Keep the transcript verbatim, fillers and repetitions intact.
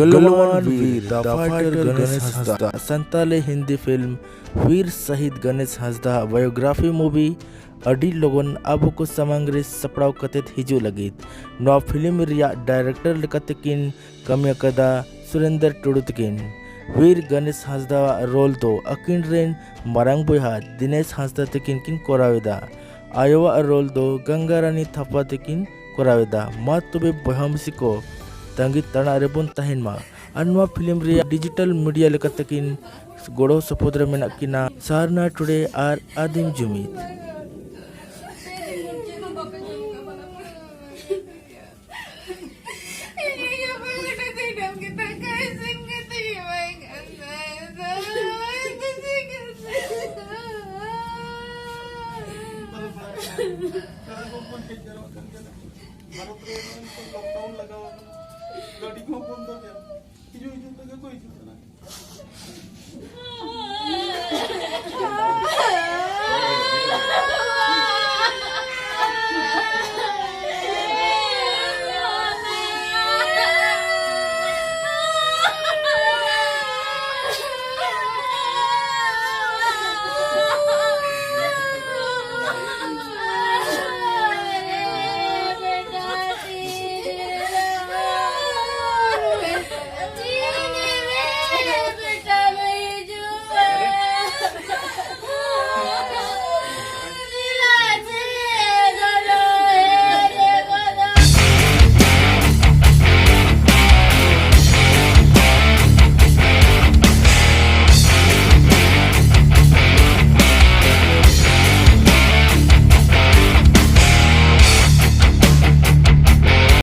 ᱜᱟᱹᱞᱣᱟᱱ Bir, The Fighter Ganesh Hansda. Santali Hindi film Bir Shahid Ganesh Hansda biography movie ᱟᱹᱰᱤ ᱞᱚᱜᱚᱱ ᱟᱵᱚ ᱠᱚ ᱥᱟᱢᱟᱝ ᱨᱮ ᱥᱟᱯᱲᱟᱣ ᱠᱟᱛᱮ ᱦᱤᱡᱩᱜ ᱞᱟᱹᱜᱤᱫ᱾ ᱱᱚᱣᱟ ᱯᱷᱤᱞᱢ ᱨᱮᱭᱟᱜ ᱰᱟᱭᱨᱮᱠᱴᱚᱨ ᱞᱮᱠᱟᱛᱮ ᱠᱤᱱ ᱠᱟᱹᱢᱤ ᱟᱠᱟᱫᱟ ᱥᱩᱨᱮᱱᱫᱨ ᱴᱩᱰᱩ ᱛᱟᱹᱠᱤᱱ᱾ ᱵᱤᱨ ᱜᱚᱱᱮᱥ ᱦᱟᱸᱥᱫᱟᱣᱟᱜ ᱨᱳᱞ ᱫᱚ ᱟᱹᱠᱤᱱ ᱨᱮᱱ ᱢᱟᱨᱟᱝ ᱵᱚᱭᱦᱟ ᱫᱤᱱᱮᱥ ᱦᱟᱸᱥᱫᱟ ᱛᱟᱹᱠᱤᱱ ᱠᱤᱱ ᱠᱚᱨᱟᱣ ᱮᱫᱟ᱾ ᱟᱭᱳᱣᱟᱜ ᱨᱳᱞ ᱫᱚ ᱜᱟᱝᱜᱟ ᱨᱟᱱᱤ ᱛᱷᱟᱯᱟ ᱛᱟᱹᱠᱤᱱ ᱠᱚᱨᱟᱣ ᱮᱫᱟ᱾ ᱢᱟ ᱛᱚᱵᱮ ᱵᱚᱭᱦᱟ ᱢᱤᱥᱤ ᱠᱚ, ᱛᱟᱺᱜᱤ ᱛᱟᱲᱟᱜ ᱨᱮᱵᱚᱱ ᱛᱟᱦᱮᱱ ᱢᱟ᱾ ᱟᱨ ᱱᱚᱣᱟ ᱯᱷᱤᱞᱢ ᱨᱮᱭᱟᱜ ᱰᱤᱡᱤᱴᱟᱞ ᱢᱤᱰᱤᱭᱟ ᱞᱮᱠᱟᱛᱮ ᱠᱤᱱ ᱜᱚᱲᱚ ᱥᱚᱯᱚᱦᱚᱫ ᱨᱮ ᱢᱮᱱᱟᱜ ᱠᱤᱱᱟ ᱥᱟᱨᱱᱟ ᱴᱩᱰᱮ ᱟᱨ ᱟᱫᱤᱢ ᱡᱩᱢᱤᱫ᱾ ᱵᱷᱟᱨᱚᱛ ᱨᱮ ᱱᱚᱜᱼᱚᱭ ᱱᱤᱛᱚᱜ ᱞᱚᱠᱰᱟᱣᱩᱱ ᱞᱟᱜᱟᱣ ᱟᱠᱟᱱᱟ, ᱜᱟᱹᱰᱤ ᱠᱚᱦᱚᱸ ᱵᱚᱱᱫᱚ ᱜᱮᱭᱟ, ᱦᱤᱡᱩᱜ ᱦᱤᱡᱩᱜ ᱛᱮᱜᱮ ᱠᱚ ᱦᱤᱡᱩᱜ ᱠᱟᱱᱟ᱾